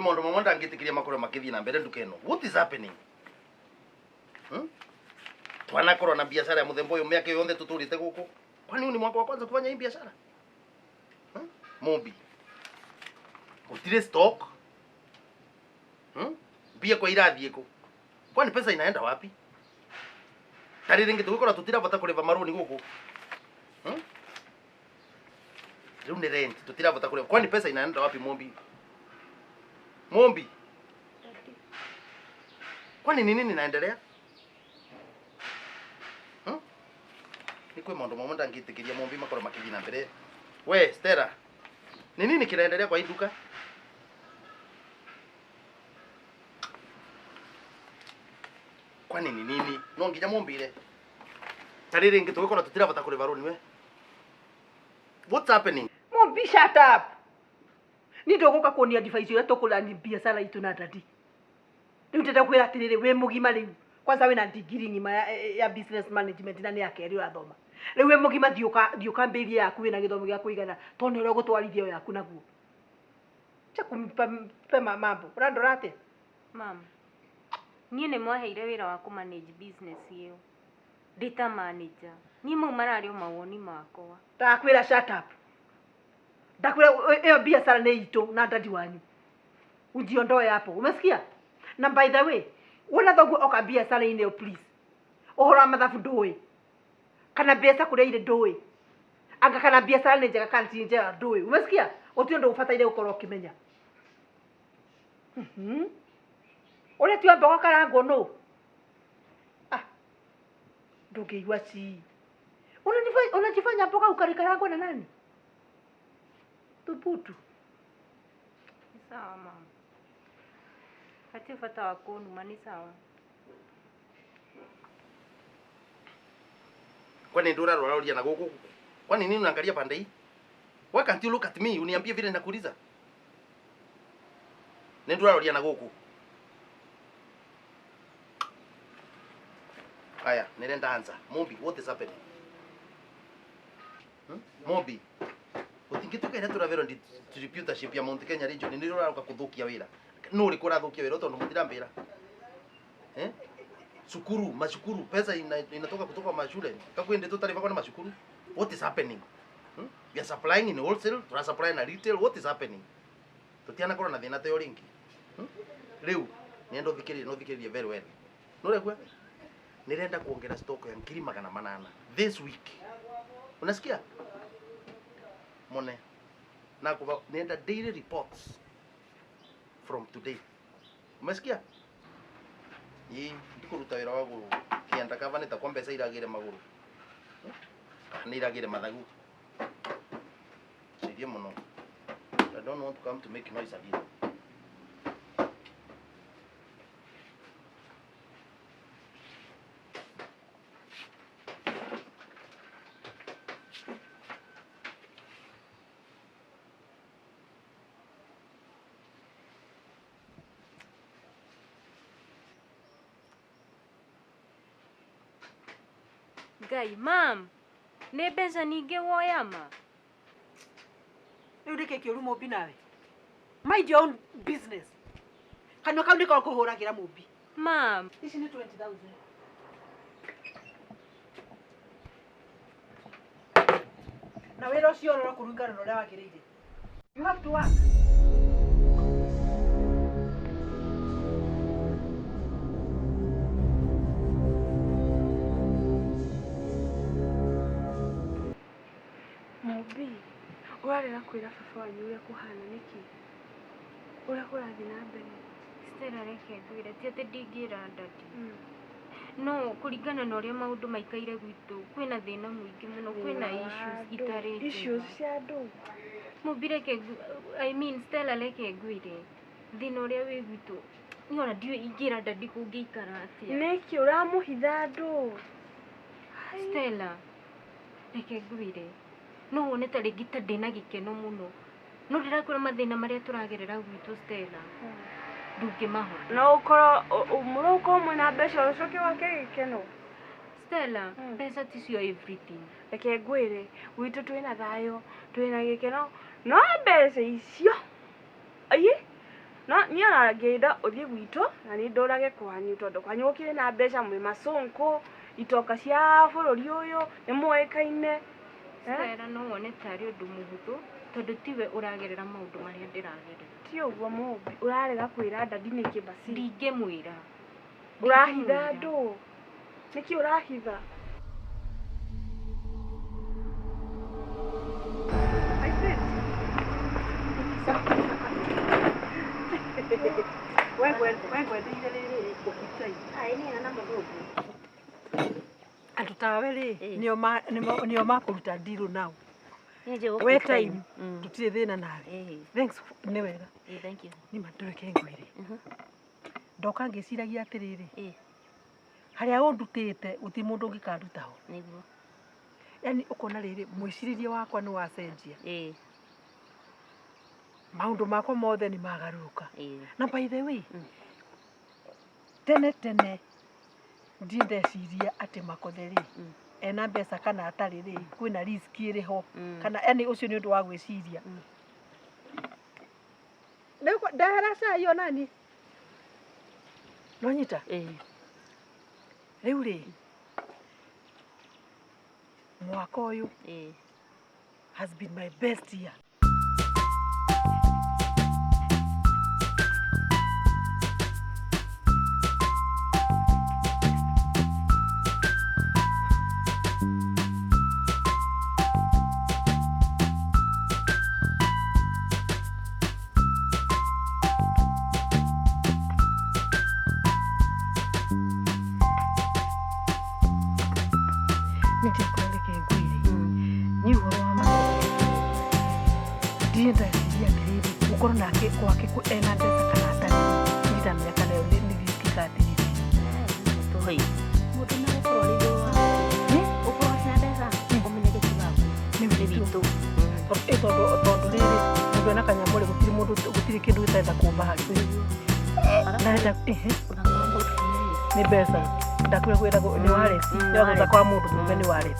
Maundu mamwe ndangitikiria makorwo makithii na mbere nduka ino. What is happening? Hmm? Twanakorwo na biashara ya muthemba uyu miaka yonthe tuturite guku. Kwani huu ni mwaka wa kwanza kufanya hii biashara? Hmm? Mumbi. Gutire stock. Hmm? Mbia kwa irathie ku. Kwani pesa inaenda wapi? Tari ringi tugikora tutirabata kuriva maruni guku. Hmm? Riu ni rent tutirabata kuriva. Kwani pesa inaenda wapi Mumbi? Mumbi. Kwani ni nini inaendelea? Hmm? Ni kwi maundu mamwe ndangitikiria Mumbi makorwo makithii na mbere. We Stella, ni nini kinaendelea kwa hii duka? Kwani ni nini? No nginya mumbire. Tari ringi tugikora tutirabata kuriva runi we. What's happening? Mumbi, shut up. Ni ndũgũka kuonia advice ũrĩa tũkũrani biacara itũ na daddy. Rĩu ndĩrenda kwĩra atĩrĩrĩ, wĩ mũgima rĩu. Kwanza wĩna degree ng'ima ya business management na nĩ ya kerĩ ũrathoma. Rĩu wĩ mũgima thiĩ ũkambĩrĩrie yaku wĩna gĩthomo gĩa kũigana tondũ nĩ ũrĩa ũgũtwarithia ĩyo yaku naguo. Acha kunipa mambo. Ũrandora atĩa? Mam, niĩ nĩ mwaheire wĩra wa kũ manage business ĩyo. Ndĩ ta manager. Niĩ mau mararĩ o mawoni makwa. Ndakwĩra shut up. Ndakwĩra ĩyo biacara nĩ itũ na daddy wanyu. Ujiondoe hapo. Umesikia? Na by the way, wona thoguo oka biacara-inĩ ĩyo please. Ũhoro wa mathabu ndũĩ. Kana mbeca kũrĩa irĩ ndũĩ. Anga kana biacara nĩ njega kana ti njega ndũĩ. Umesikia? Gũtirĩ ũndũ ũbataire gũkorwo ũkĩmenya. Ũrĩa ti wa mboga karangwo nũ? Ah. Ndũngĩigua ci. Unajifanya mboga ukarikarangwo na nani? Thubutu. Ni sawa mama. Hatirĩ bata wa kũnuma, ni sawa. Kwani ndio urarora na guku? Kwani nini unaangalia pande hii? Why can't you look at me uniambie vile nakuuliza? Nĩ ndũraroria na gũkũ. Aya, nĩrenda answer. Mumbi, what is happening? Hmm? Mumbi. Gũtingĩtuĩka ĩrĩa tũraberwo distributorship ya Mount Kenya region nĩ ũraroka kũthũkia wĩra. Nũ ũrĩkũ ũrathũkia wĩra tondũ mũtirambĩra? Eh? Cukuru, macukuru, pesa inatoka kutoka mashule. Kakwende tutarĩbagwo nĩ macukuru. What is happening? Hmm? We are supplying in wholesale, tura supply na retail. What is happening? Tutianakorwo na thĩna ta ũyũ rĩngĩ. Hmm? Rĩu nĩenda ũthikĩrĩrie, na ũthikĩrĩrie very well. Nũregua? Nĩrenda kuongera stock ya 800,000 this week. Unasikia? Mone. Na kuba nenda daily reports from today. Umesikia? Ii, ndikuruta wĩra wa gũkĩenda kaba nĩ takwa mbeca iragĩre magũrũ. Nĩ iragĩre mathagu. Cirie mũno. I don't want to come to make noise again. Ngai, mam, nĩ mbeca nyingĩ woya ma? Rĩu nĩkĩ kĩũru Mumbi nawe? Mind your own business. Kanua kau nĩko kũhũragĩra Mumbi. Mam. Ici nĩ 20,000. Na wĩra ũcio ũrorwo kũringana na ũrĩa wagĩrĩire. You have to work. Mumbi, ũrarega kwĩra baba wanyu ũrĩa kũhana nĩkĩ? Ũrĩa kũrathiĩ na mbere? Stella, reke ngwĩre, ti atĩ ndingĩra daddy. No kũringana na ũrĩa maũndũ maikaire gwitũ, kwĩna thĩna mũingĩ mũno, kwĩna issues itarĩ njega. Issues cia andũ? Mumbi, reke I mean, Stella, reke ngwĩre, thĩna ũrĩa wĩ gwitũ, niĩ ona ndiũĩ ingĩra daddy kũngĩikara atĩa. Nĩkĩ ũramũhitha andũ? Stella, reke ngwĩre, no wone ta rĩngĩ ta ndĩna gĩkeno mũno, no ndĩrakwĩra mathĩna marĩa tũragerera gwitũ, Stella, ndũngĩmahota. No ũkorwo mũrũkorwo mwĩna mbeca ũcoke wake gĩkeno. Stella, mbeca ticio everything. Reke ngwĩre, gwitũ twĩna thayũ, twĩna gĩkeno, no mbeca icio, aye, No niĩ ona ngĩenda ũthiĩ gwitũ na niĩ ndũrage kwanyu tondũ kwanyu gũkĩrĩ na mbeca, mwĩ macũnkũ, itonga cia bũrũri ũyũ nĩ mũĩkaine. Eh? Stella, no wone tarĩ ũndũ mũhũthũ tondũ tiwe ũragerera maũndũ marĩa ndĩragerera. Ti ũguo Mũmbi, ũrarega kwĩra dadi nĩkĩ basi? Ndingĩmwĩra. Ũrahitha Ndingĩmwĩra. andũ. Nĩkĩ ũrahitha? Wengwendeire rĩrĩ ũkitai andũ tawe rĩ nĩo nĩo makũruta ndirũ nao we time tũtirĩ thĩna nawe. Thanks, nĩ wega. Nĩ ma ndũreke ngwĩre, ndoka ngĩciragia atĩrĩrĩ, harĩa ũndutĩte gũtirĩ mũndũ ũngĩkanduta ho. Nĩguo. Yani ũkona rĩrĩ mwĩcirĩrie wakwa nĩ wacenjia, maũndũ makwa mothe nĩ magarũrũka. Na by the way, tene tene ndirĩ ndeciria atĩ Makothe rĩ ena mbeca kana atarĩ rĩ, kwĩna risk ĩrĩ ho, kana yani ũcio nĩ ũndũ wa gwĩciria. Rĩu ndehera cai onani nonyita. Rĩu rĩ, mwaka ũyũ has been my best year. Nĩndĩkwĩra reke ngwĩre, niĩ ũhoro wa Makothe ndirĩ ndeciria atĩrĩrĩ, gũkorwo nake gwake ena mbeca kana atarĩ, ndirĩ ndamenya kana ĩyo nĩ risk kana ti risk. Toi. Mũndũ no gũkorwo arĩ igũrũ waku. Ũkorwo wĩna mbeca, ũmenye gĩti waku. Nĩ Nĩ witũ. witũ. Tondũ rĩrĩ mũndũ ena kanyamũ rĩ, gũtirĩ mũndũ, gũtirĩ kĩndũ gĩtarenda kũmba harĩ na ehe. Ũnakorwo mũndũ Nĩ mbeca ndakwĩra kwĩragwo nĩ wallet, nĩ wagũta kwa mũndũ mũrũme nĩ wallet.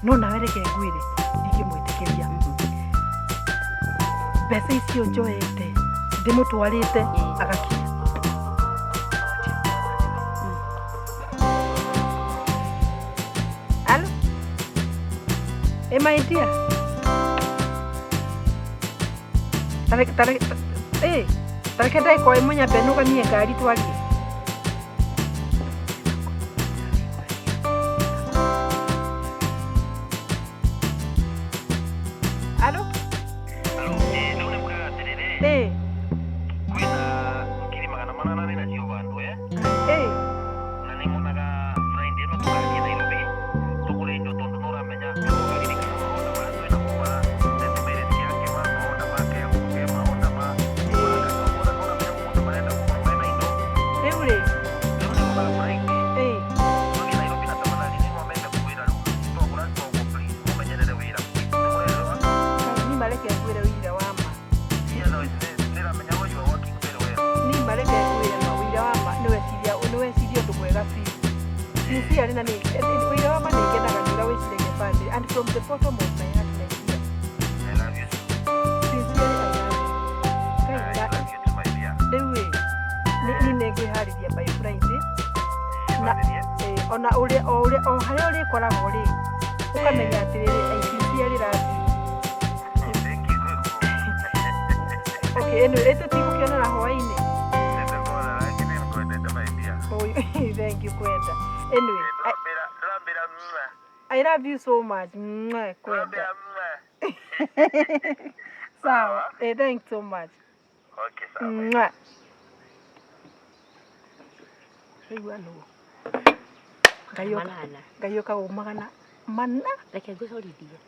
No nawe reke ngwĩre, ndingĩmwĩtĩkĩria mbeca icio njoete ndĩmũtwarĩte agakinya. Alo, ĩ my dear, tareke ĩ tareke ndagĩka o ĩmwe nyambe nũgamie ngari twarie. Alo. Rĩu nĩ kugaga atĩrĩrĩ, ĩ kwĩna 800,000 nĩnacio bandũ eh? Ĩ. Na nĩ monaga Friday ĩno tũgathiĩ Nairobi tũgũre indo tondũ nĩ ũramenya ũkaririkana maũndũ marĩa twĩna mo ma settlement yake, ma maũndũ make ya gũkũ, maũndũ ma ũramenya mũndũ marenda gũkorwo mena indo. Rĩu rĩ. Rĩu nĩ monaga Friday Ĩ. tũthiĩ Nairobi na tafadhali nĩ mwamete kwĩra rĩu twagũra toguo, please mũmenyerere wĩra, please, nĩ mũrerewa. Ni mareke ngwĩre ũira wa ma. Nĩramenya you are working very well. Ni mareke ngwĩre ma ũira wa ma, nĩ weciria, nĩ weciria ũndũ mwega biũ sincerely, na nĩ ũira wa ma nĩ ngenaga nĩ ũrĩa wĩciragia family, and from the bottom of my heart, my dear, I love you. sincerely I love you. I Ngai love you too, my dear. Rĩu ĩ ni nĩ ngwĩharĩria by Friday na ona ũrĩa o ũrĩa o harĩa ũrĩkoragwo rĩ, ũkamenya atĩrĩrĩ, I sincerely love you. Thank you. Okay, anyway, tũtigũkĩonana hwaĩ-inĩ. Nĩndĩkwendete, my dear. Oh, thank you kwenda. Anyway, I love you so much. Mwah, kwenda. Sawa. Thanks so much. Okay, sawa. Mwah. Rĩu nũ Ngai oka Manana. Ngai oka 400. Reke ngũcorithie.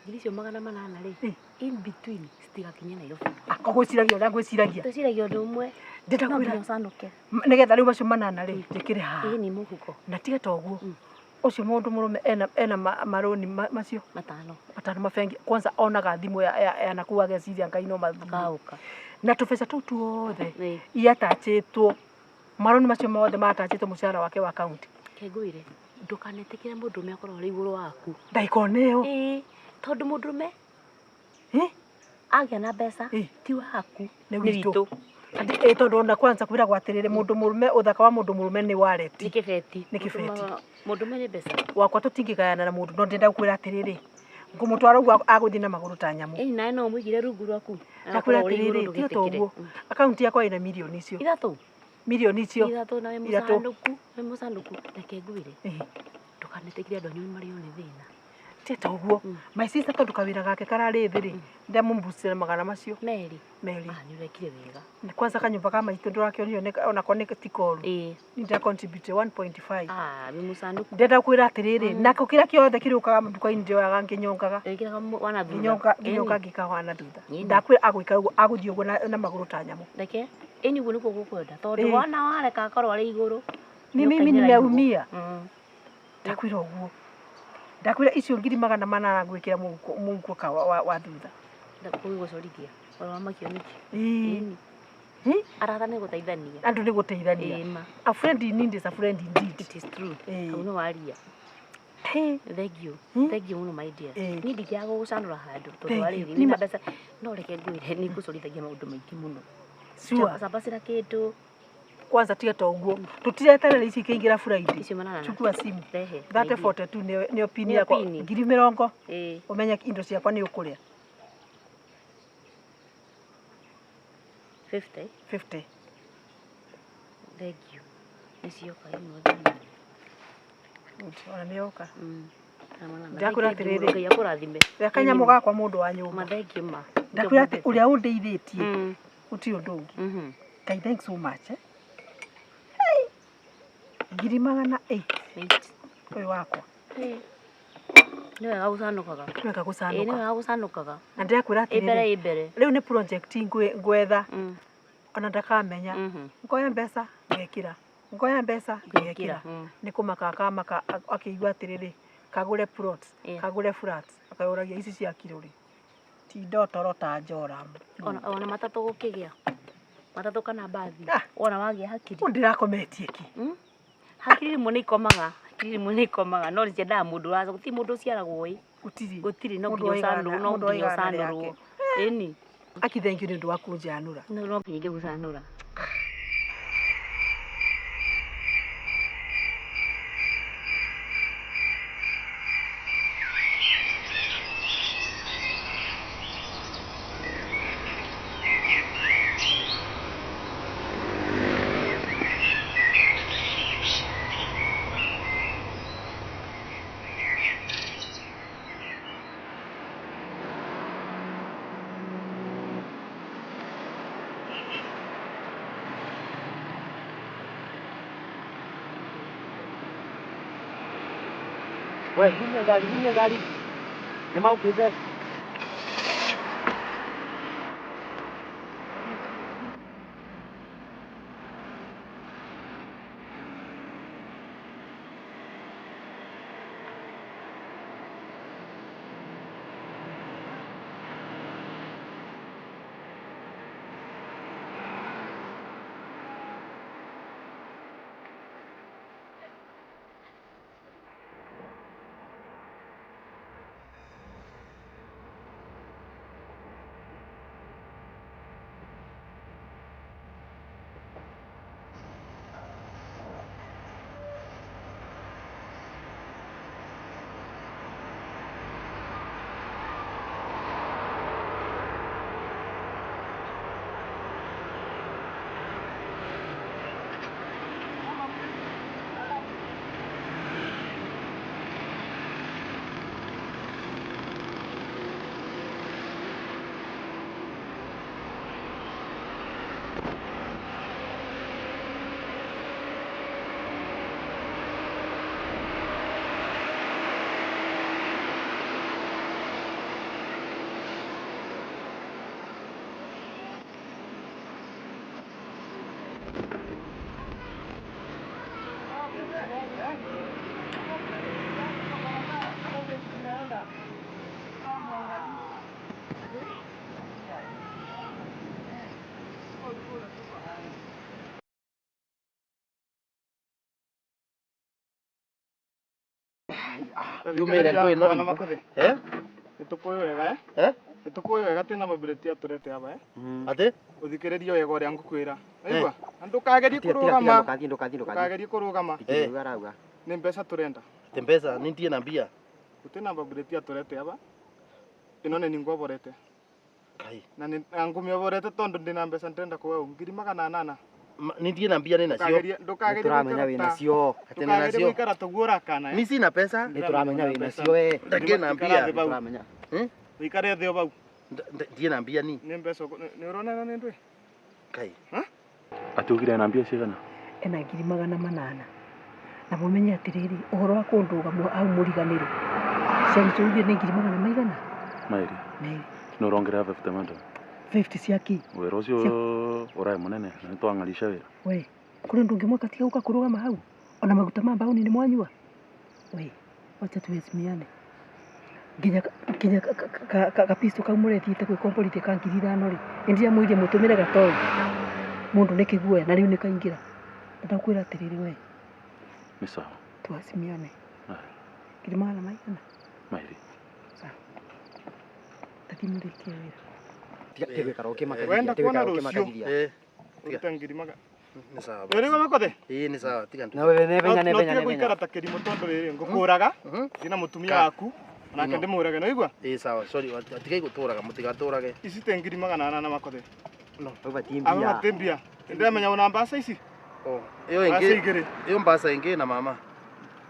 800,000 rĩ, in between citigakinye Nairobi. Akogwĩciragia ũrĩa ngwĩciragia. Twĩciragia ũndũ ũmwe. Ndĩrenda No kwĩra nginya ũcanũke. Nĩgetha rĩu macio manana rĩ njĩkĩre haha. Ĩĩ, nĩ mũhuko. Na tiga ta ũguo, ũcio mũndũ mũrũme ena marũni macio Matano. Matano mabengi. Kwanza onaga thimũ ya nakuu ageciria Ngai no mathumbũre. Kaũka. Na tũbeca tũu tuothe iatachĩtwo marũni macio mothe matachĩtwo mũcara wake wa kaunti. Reke ngwĩre, ndũkanetĩkĩre mũndũrũme akorwo arĩ igũrũ waku. Ndagĩka ĩyo. Ĩĩ, tondũ mũndũrũme Eh? agĩa na mbeca Ĩ. ti waku, Nĩ nĩ witũ. witũ. Ĩ tondũ ona kwanza kwĩragwo atĩrĩrĩ, mũndũ mũrũme, ũthaka wa mũndũ mũrũme nĩ wallet. Nĩ kĩbeti. Nĩ kĩbeti. Mũndũ mene mbeca. Wakwa tũtingĩgayana na mũndũ, no ndĩrenda gũkwĩra atĩrĩrĩ, ngũmũtwara ũguo agũthiĩ na magũrũ ta nyamũ. Ĩni nawe no ũmũigire rungu rwaku. Ndakwĩra atĩrĩrĩ, tiga ta ũguo, akaunti yakwa ĩna mirioni icio. Ithatũ. Mirioni icio. Ithatũ na wĩ Ithatũ. mũcanũku, wĩ mũcanũku. Reke ngwĩre. Ĩĩ. Ndũkanetĩkĩre andũ anyu marĩo nĩ thĩna. Ti ta ũguo. My sister tondũ kawĩra gake kararĩ thĩ rĩ, ndamũmbucĩra magana macio. Merĩ. Merĩ. Ah, nĩ ũrekire wega. Kwanza kanyũmba ka maitũ ndũrakĩonio onako nĩ ti koru. Ĩĩ. Nĩ ndĩra contribute 1.5. Ah, wĩ mũcanũku. Ndĩrenda kwĩra atĩrĩrĩ, nako kĩrĩa kĩothe kĩrĩũkaga nduka-inĩ ndĩoyaga ngĩnyongaga. Wĩkĩraga wana thutha. Ngĩnyonga ngĩnyonga ngĩkaga wana thutha. Ndakwĩra agũikara ũguo, agũthiĩ ũguo na magũrũ ta nyamũ. Reke. Ĩni ũguo nĩguo gũkwenda. Tondũ Ĩĩ. wona wareka akorwo arĩ igũrũ. Ni nĩ mimi ũkainĩra igũrũ. nimeumia. Ndakwĩra ũguo. Ndakwĩra icio ngiri magana manana ngwĩkĩra mũhuko ka wa thutha. Gũgũcorithia. Oro wamakio nĩkĩ? Ĩĩ. Ĩni. Arata nĩ gũteithania. Andũ nĩ gũteithania. Ĩĩ ma. A friend in need is a friend indeed. It is true. Ĩĩ. Hau nĩ waria. Hey. Thank you. Thank you mũno my dear. Ĩĩ. Niĩ ndingĩaga gũgũcanũra handũ tondũ Thank wa you. rĩrĩ Nĩ nĩ ma- mbeca no reke ngwĩre nĩ ngũcorithagia maũndũ maingĩ mũno. Sure. Cambacĩra kĩndũ. Kwanza tiga ta ũguo. Tũtireterera ici ikĩingĩra Friday. Icio manana. Chukua simu. Rehe. 3042 nĩyo pin Nĩyo yakwa. pini. Ngiri mĩrongo. Ĩĩ. Ũmenye indo ciakwa nĩ ũkũrĩa. 50. 50. Thank you. Nĩ cioka imwe thĩinĩ. Ona nĩ yoka. Ndakwĩra Ndakwĩra atĩrĩrĩ. Ngai akũrathime. Rĩa kanyamũ gakwa mũndũ wa nyũmba. Ma thank you ma. Ndakwĩra atĩ ũrĩa ũndeithĩtie gũtirĩ ũndũ ũngĩ. Ngai thanks so much. Eh? Hey. Ngiri magana 8. Ũyũ wakwa. Nĩ wega gũcanũkaga. Nĩ wega Ĩĩ nĩ gũcanũka. wega gũcanũkaga. Na ndĩrakwĩra Ĩ mbere atĩrĩrĩ, ĩ mbere. rĩu nĩ project ngwetha ona ndakamenya. Ngoya mbeca ngekĩra, ngoya mbeca ngekĩra. Nĩ kũmaka akamaka akĩigua atĩrĩrĩ, kagũre plot, kagũre flat, akayũragia ici cia kiro rĩ. Tinda ũtoro ta Joram. Ona matatũ gũkĩgĩa. Matatũ kana mbathi. Wona wagĩa hakiri. Ũũ ndĩrakometie kĩ? Hakiri rĩmwe nĩ ikomaga. Hakiri rĩmwe nĩ ikomaga no nĩ ciendaga mũndũ ũraca. Gũtirĩ mũndũ ũciaragwo ĩ. Gũtirĩ. Gũtirĩ no Mũndũ nginya oigaga ũcanũrwo, no mũndũ nginya oigaga na ũcanũrwo. rĩake. Ĩni. Aki thank you nĩ ũndũ wa kũnjanũra. No nginya ingĩgũcanũra. We, hinya gari, hinya gari. Nĩ maũkĩte. Yumĩre kwĩ no. Eh? Nĩtũkũĩ wega Eh? Nĩtũkũĩ wega twĩna mabireti atũrete aba eh? Ate? Ũthikĩrĩrie wega ũrĩa ngũkwĩra. Waigua? Na ndũkagerie kũrũgama. Ndũkathi ndũkathi ndũkathi. Ndũkagerie kũrũgama. Eh. Arauga. Nĩ mbeca tũrenda. Ate mbeca nintie na mbia. Gũtirĩ na mabireti atũrete aba. Ĩno nĩ ningwoborete. Kai. Na nĩ na ngũmĩoborete tondũ ndĩna mbeca ndĩrenda kũhe 800,000. Nintie na mbia nĩ nacio. Ndũkagerie ndũkagerie Nĩtũramenya gũikara wĩ ta nacio. Ate nĩ ndũkagerie nacio. gũikara taguo ũrakana. Mi sina pesa. Nĩtũramenya wĩ nacio we. Ndakĩ na mbia. Ikara thĩ bau. Nĩtũramenya. Ũikare thĩ o bau. Ndiĩ na mbia ni. Nĩ mbeca nĩ ũrona ĩno nĩ ndũĩ? Kai. Atugire na mbia cigana? Ena 800,000. Na mumenye atiriri uhoro wa kunduga au muriganiro. Cianyu tuugire nĩ ngiri magana maigana? Mairi. Merĩ. Nĩ ũrongerera 50 madam. 50 cia kĩ? Wĩra ũcio ũraĩ mũnene na nĩtwang'arisha wĩra. We, kũrĩ ũndũ ũngĩ mwaka tiga gũka kũrũgama hau? Ona maguta ma mbaũni nĩ mwanyua? We, wacha tuheshimiane. Nginya nginya kapisto kau mũrethiĩte gwĩkomborithia ka 5,000 rĩ, nĩndĩramwĩrire mũtũmĩre gatoĩ. Mũndũ nĩ kĩguoya na rĩu nĩ kaingĩra. Ndakwĩra atĩrĩrĩ we. Nĩ sawa. Tuheshimiane. Aya. Ngiri magana maigana? Mairi. Sawa. Tathi mũrĩkie wĩra. Tiga gwĩkara ũkĩmakagithia. Wenda Tiga kuona gwĩkara rũciũ. ũkĩmakagithia. Eh. Ũrute ngiri magana. Nĩ sawa. Nĩ ũraigua makothe? Ĩĩ nĩ sawa tiga Na wewe nebenya No nebenya tiga nebenya. gũikara ta kĩrimũ tondũ rĩrĩ ngũkũraga ndĩ na mũtumia waku onake ndĩmũrage nĩ waigua? Ĩĩ sawa sorry tigai gũtũraga mũtigatũrage. Ici te 800,000 makothe. No. Hau bati Aba mbia. bati mbia. Ndĩramenya wĩna mbaca ici. Oh, ĩyo Mbaca ĩngĩ igĩrĩ. ĩyo mbaca ĩngĩ na mama.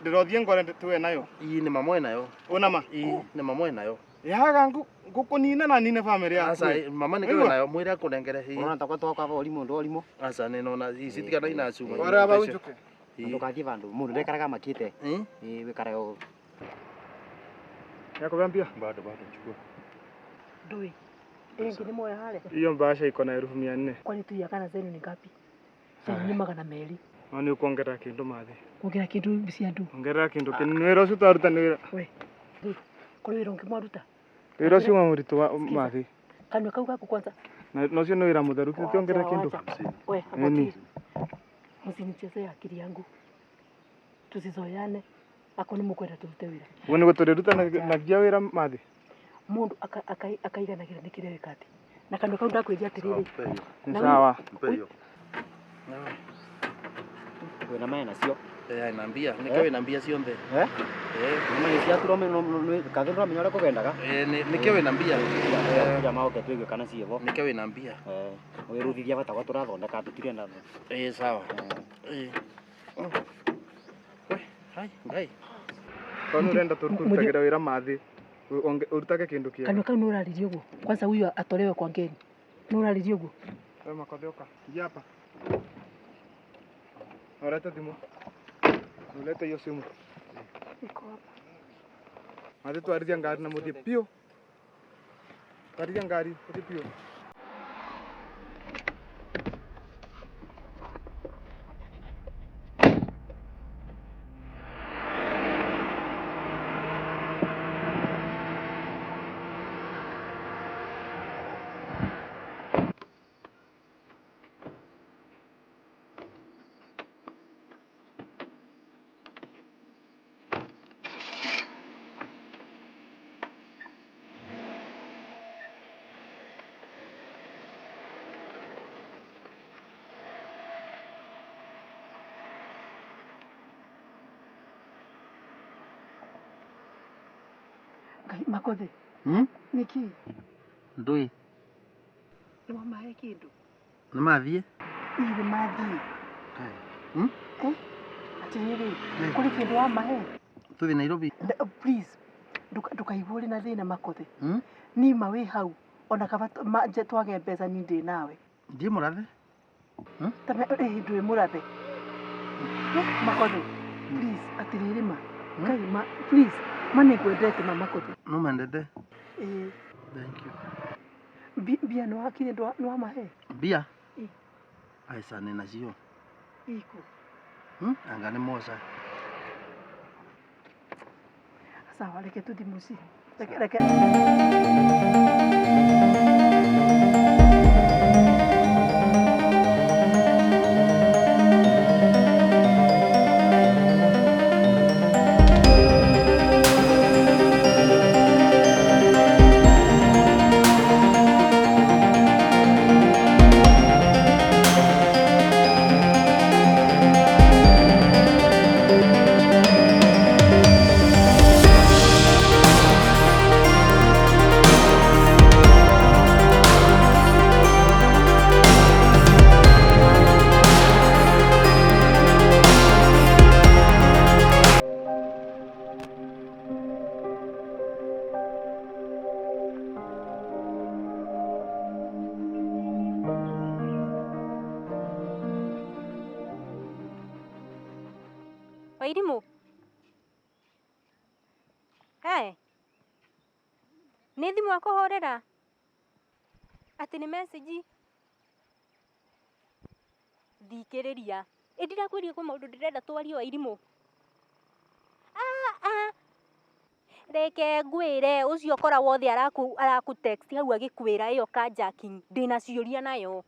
Ndĩrothiĩ ngore tuwe nayo. Ii nĩ mama nayo. Ũna ma? Ii nĩ mama nayo. Yaga ngũkũnina na nine famĩlĩ yaku. Aca mama nĩ kiwe nayo mwĩre akũnengere. Ii. Ũrona takwa twakwa ũrimũ ndũ ũrimũ. Aca nĩ nona ici tigana ina cuma. Ore aba unjuke. Ndũkathiĩ vandũ mũndũ ndekaraga makĩte. Ĩĩ wĩkare o. Yakũbea mbia? Bado bado chukua. Ndũĩ. Ĩngĩ nĩ moya harĩa. Hiyo mbaca iko na 400,000. Kwani tu yakana zenu ni ngapi? Cianyu nĩ 200. No nĩ ũkuongerera kĩndũ mathi. Kuongerera kĩndũ cia andũ. Ongerera kĩndũ kĩnini wĩra ũcio twaruta nĩ wĩra. We. Kũrĩ wĩra ũngĩ mwaruta? Wĩra ũcio wa mũritũ wa mathi. Kanua kau gaku kwanza. Na ũcio nĩ wĩra mũtheru tiongerera kĩndũ. We, Nini? Msinichezee akili yangu. Tusizoeane. Ako nĩ mũkwenda tũrute wĩra. Ũguo nĩguo tũrĩruta nagia wĩra mathi. Mũndũ akaiganagĩra nĩ kĩrĩa wĩka atĩ. Na kanua kau ndakwĩria atĩrĩrĩ. Nĩ sawa. Mpe hiyo. Wĩna maya nacio. Eh, na mbia. Nĩkĩo wĩna mbia cionthe. Eh? Eh. Nĩ maya cia turome kathĩ ndũramenya ũrĩa kũgendaga. Eh, nĩkĩo wĩna mbia. Jamaa oke twĩgue kana ciĩvo. Nĩkĩo wĩna mbia. Eh, wĩrũthithia batakwa tũrathondeka tũtirenda. Eh, sawa. Eh. We, hai, ngai. Tondũ nĩ ũrenda tũrutagĩra wĩra mathi. Ũrutage kĩndũ kĩega. Kanua kau nĩ ũraririe ũguo. Kwanza huyu atolewe kwa ngeni. Nĩ ũraririe ũguo. We makothe ũka. Ingia hapa. Ũrete thimũ. Ulete hiyo simu. Iko hapa. Mathi twarithia ngari na mũthiĩ biũ. Twarithia ngari mũthiĩ biũ. Makothe. Nĩkĩ? Ndũĩ. Nĩ wamahe kĩndũ? Nĩ mathiĩ? Ii nĩ mathiĩ. Atĩrĩrĩ, kũrĩ kĩndũ wamahe? Tũthiĩ Nairobi? Please, ndũkaigue ũrĩ na thĩna Makothe. Nima wĩ hau, ona kaba twage mbeca niĩ ndĩ nawe. Ndiĩ mũrathe? Ndũĩ mũrathe. Makothe, please, atĩrĩrĩ ma. Ngai ma, please, ma nĩngwendete ma Makothe. No mendete? Ĩĩ. Thank you. Mbia nĩ wakire nĩ wamahe? Mbia? Ĩĩ. Aca nĩ nacio. Iko. Anga nĩ moca. Sawa, reke tũthiĩ mũciĩ. Reke reke. Wairimu. Hey. Nĩ thimũ akũhũrĩra? Atĩ nĩ message? Thikĩrĩria. Ĩ ndirakwĩrire kwĩ maũndũ ndĩrenda twarie Wairimũ. Ah. Reke ngwĩre ũcio kora wothe araku text hau agĩkwĩra ĩyo carjacking ndĩna ciũria nayo.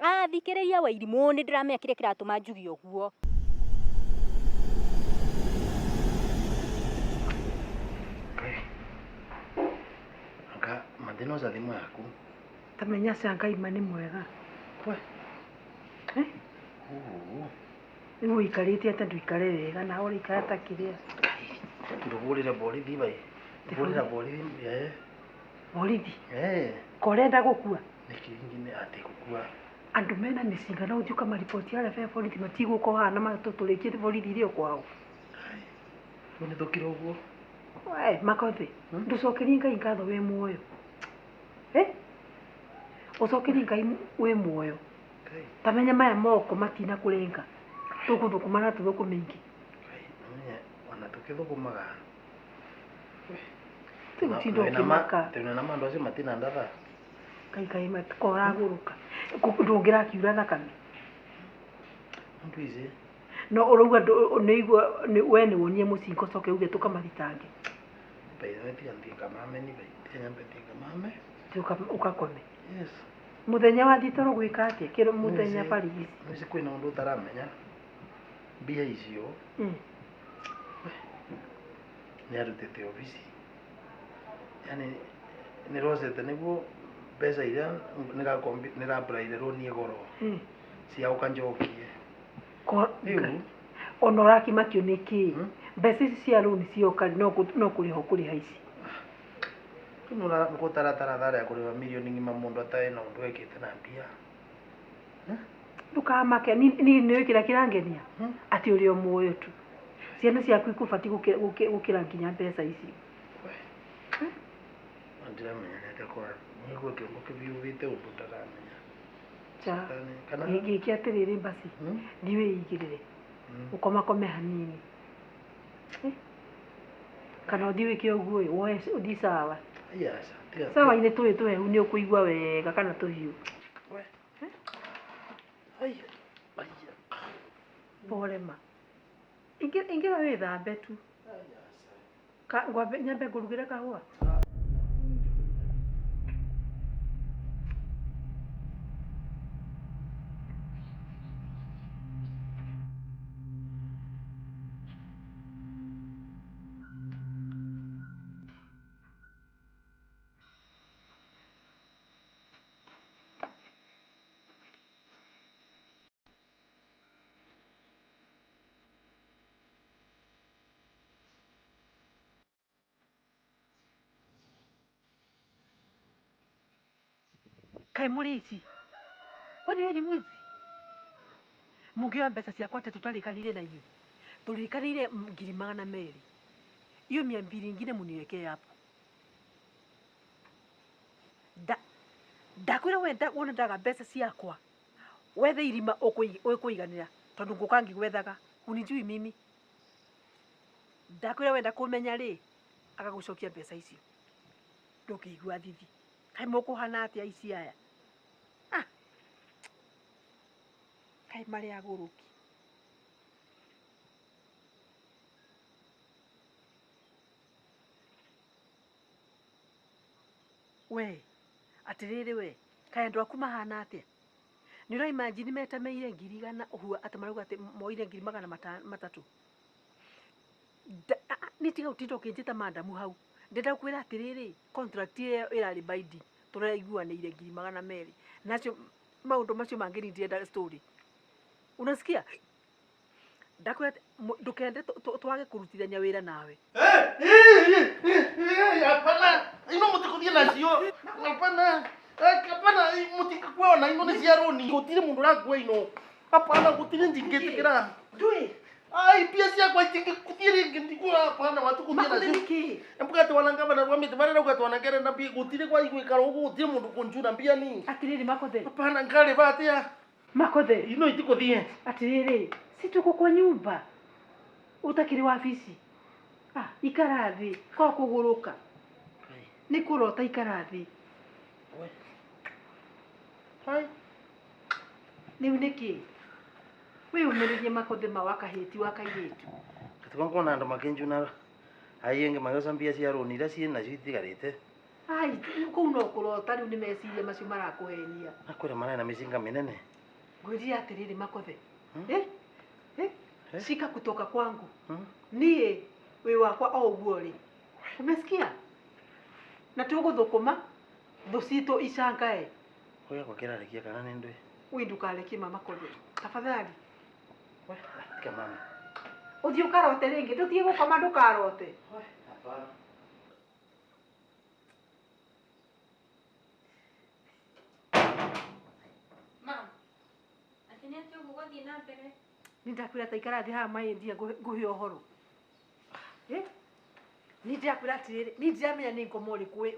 Ah, thikĩrĩria Wairimũ nĩ ndĩramenya kĩrĩa kĩratũma njuge ũguo. Anga mathĩna ũca thimũ yaku. Tamenya cia Ngai ma nĩ mwega. Kwe. Eh? Rĩu ũikarĩte atĩa ndũikare wega na ũraikara ta kĩrĩa. Ndũhũrĩre borithi bai. Hũrĩra borithi. Eh. Borithi. Eh. Korenda gũkua. Nĩkĩ ingĩ atĩ gũkua. Andũ mena mĩcinga no ũthiĩ ũkamariboti harĩa be borithi matigũka haha na matũtũrĩkie borithi irĩ o kwao. Rĩu nĩ thũkire ũguo. We Makothi, ndũcokerie Ngai ngatho wĩ muoyo. Eh? Ũcokerie Ngai wĩ muoyo. Tamenya maya moko matina kũrenga. Tũgũthũkũma na tũthũkũme ingĩ. Ũmenye ona tũkĩthũkũmaga. Tũgũtinda ũkĩmaka. Twĩna na andũ acio matina ndatha. Ngai Ngai matikoragũrũka. Ndũngĩrakiura thakame. Ndũ ici. No ũrauga nĩigua we nĩ wonie mũcinga ũcoke uge tũkamathitange. By the way, tiga nthiĩ ngamame ni bai. Tiga nyambe thiĩ ngamame. Ũgakome. Yes. Mũthenya wathiĩ toro gwĩka atĩa? Kĩro mũthenya barigici. Nĩci kwĩna ũndũ ũtaramenya. Mbia icio nĩ arutĩte obici. Yaani nĩ rocete nĩguo mbeca iria nĩrambũraire rũni goro cia ũkanjokie. Rĩu Ona ũrakimakio nĩ kĩ? Mbeca ici cia rũni cioka no kũrĩha ũkũrĩha ici. Rĩu gũtaratara tharĩa ya kũrĩha mirioni ng'ima mũndũ atarĩ na ũndũ ekĩte na mbia. Ndũkamake niĩ nĩũĩ kĩrĩa kĩrangenia atĩ ũrĩ o muoyo tu. Ciana ciaku ikũbatiĩ gũkĩra nginya mbeca icio. Ndiramenya nĩ atĩa kwa nĩguo kĩongo kĩbiũbĩte ũndũ ndaramenya. Cha gĩkĩ atĩrĩrĩ basi thiĩ wĩigĩrĩre ũkomakome hanini. Kana ũthiĩ wĩke ũguo ĩ woe ũthiĩ sawa. Sawa-inĩ tũĩ tũhehu nĩ ũkũigua wega kana tũhiũ. Pole ma. Ingĩra wĩthambe tu. Nyambe ngũrugĩre kahũa. Kaĩ mũrĩ ici? Kwani wewe ni mwizi? Mũngĩoya mbeca ciakwa atĩa tũtarĩkanĩire na inyuĩ? Tũrĩkanĩire 200,000. Hiyo 200 ingine muniwekee hapo. Ndakwĩra we wona ndaga mbeca ciakwa. Wethe irima ũkũiganĩra tondũ ngũka ngĩgwethaga. Unijui mimi. Ndakwĩra wenda kũmenya rĩ agagũcokia mbeca icio. Ndũngĩigua thithi. Kaĩ mũkũhana atĩa ici aya? Ah. Kaĩ marĩ agũrũki. We, atĩrĩrĩ we, kaĩ andũ aku mahana atĩa? Nĩ ũra imagine metameire 100,000 ũguo atĩ marauga atĩ moire 300,000. Nĩ tiga ũtinda ũkĩnjĩta mandamu hau. Ndĩrenda gũkwĩra atĩrĩrĩ, contract ĩyo ĩrarĩ binding tũraiguanĩire 200,000. Nacio maũndũ macio mangĩ ni ndirenda story. Unasikia? Ndakwĩra ndũkende twage kũrutithania wĩra nawe. Hapana, ino mũtikũthiĩ nacio. Hapana. Hapana, mũtingĩkua ona ino nĩ cia rũni. Gũtirĩ mũndũ ũrakua ino. Hapana, gũtirĩ njingĩtĩkĩra. Ndũĩ. Ai, mbia ciakwa itingĩkũthiĩ rĩngĩ ndikuoya. Hapana, watukũthiĩ nacio. Nĩkĩ? Mbugate ngavana rwa mĩtĩ marĩa rauga twanangere na mbia gũtirĩ kwa igwĩkara ũguo gũtirĩ mũndũ kũnjura mbia ni. Atĩrĩrĩ Makothe. Hapana, ngarĩba atĩa? Makothe. Ino itikũthiĩ. Atĩrĩrĩ, si tuko kwa nyumba. Utakiri wabici. Ah, ikara thĩ kwa kũgũrũka. Nĩ kũrota ikara thĩ. Hai. Rĩu nĩkĩ? Wĩyũmĩrĩrie makothe ma wakahĩti wa kairĩtu. Gatuka nkona andu makinjuna aiyenge magioca mbia cia rũni iria ciĩ nacio itigarĩte. Ai, kũu no kũrota rĩu nĩ meciria macio marakũhenia. Nakwĩra mararĩ na mĩcinga mĩnene. Ngwĩrire atĩrĩrĩ makothe. Eh? Eh? Shika kutoka kwangu. Niĩ wĩ wakwa o ũguo rĩ. Umesikia? Na tũgũthũkũma thũ citũ icangae. Ũrĩa kwa kĩrarekia kana nĩ ndũĩ? Ui ndũkarekie mama kothe. Tafadhali. Tiga mami. Ũthiĩ ũkarote rĩngĩ, ndũtige gũkoma ndũkarote. Hapana. Mam, atĩ nĩ atĩa ũguo gwathiĩ na mbere? Nĩ ndakwĩra ta ikara thĩ haha maĩndia ngũhe ũhoro. Eh? Nĩ ndĩrakwĩra atĩrĩrĩ, nĩ ndiramenya nĩ ngoma ũrĩkũ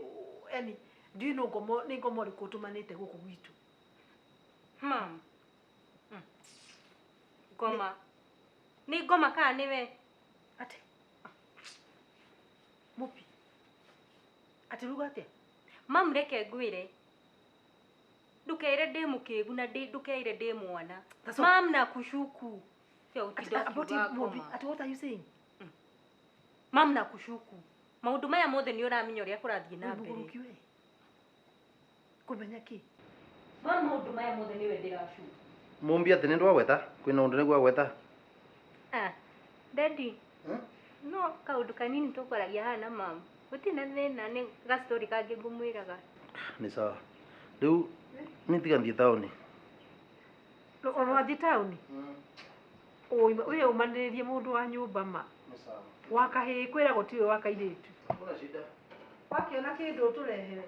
yani ndiũĩ no ngoma nĩ ngoma ũrĩkũ ũtũmanĩte gũkũ gwitũ. Mam. Ngoma. Nĩ ngoma kana nĩwe? Atĩ. Mũpi. Atĩ ruga atĩa? Mam, reke ngwĩre. Ndũkeire ndĩ mũkĩgu na ndũkeire ndĩ mwana. Mam, na kushuku. Tiga gũtinda ũkiuga ngoma. Atĩ what are you saying? Mam, na kushuku. Maũndũ maya mothe nĩ ũramenya ũrĩa kũrathiĩ na mbere. Mũgũrũki we. Kũmenya kĩ? Mam, maũndũ maya mothe nĩwe ndĩracuku. Mumbi atĩ nĩ ndwagweta? Kwĩna ũndũ nĩguo agweta? Ah, daddy. No kaũndũ kanini tũkwaragia haha na mam. Gũtirĩ na thĩna nĩ gastori kangĩ ngũmwĩraga. Nĩ sawa. Rĩu nĩ tiga thiĩ taũni. Ũrathiĩ taũni? Ũyũ ũmanĩrĩrie mũndũ wa nyũmba ma. Nĩ sawa. Wa kahĩĩ kwĩragwo tiwe wa kairĩtu. Hakuna shida. Wakĩona kĩndũ ũtũrehere.